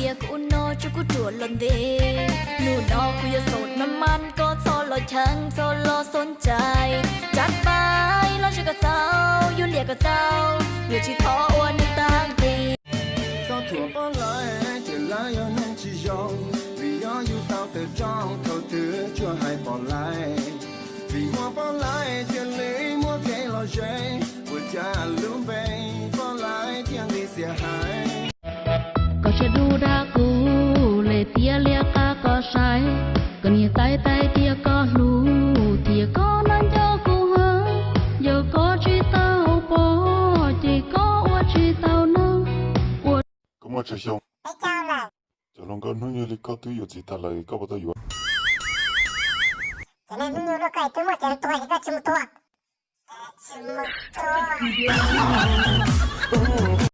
Kuv no tsuas kuv ruam los ntev, hnub no kuv yuav xaus noj mas koj txhob los cheem txhob los xom cai. Tsam pais los ze koj txaus, yuav liam koj txaus, yuav tsis thov ua neeg tag nqi. Txhob thuam Pov Lais, ces lawv yog neeg tsis zoo, vim yog yus tau tawm rooj thaum twg tsuas hais Pov Lais. Vim muaj Pov Lais thiaj li muaj kev lom zem, ua cas lub npe Pov Lais thiaj li xiam hais. Koj tseem dub dag kuv, lim tiab liab qab koj saib. Koj niam tais tais tias koj hlub, tias koj nco kuv heev. Yog koj tsis tau pom, ces koj ua tsis tau neeg. Koj muaj tsawg xyoo? Cov hluas nkauj hnub nyoog li koj twb yuav txiv tag lawm, koj puas tau yuav? Cov neeg hnub nyoog li koj twb muaj cov neeg tuag, koj tsis mus tuag.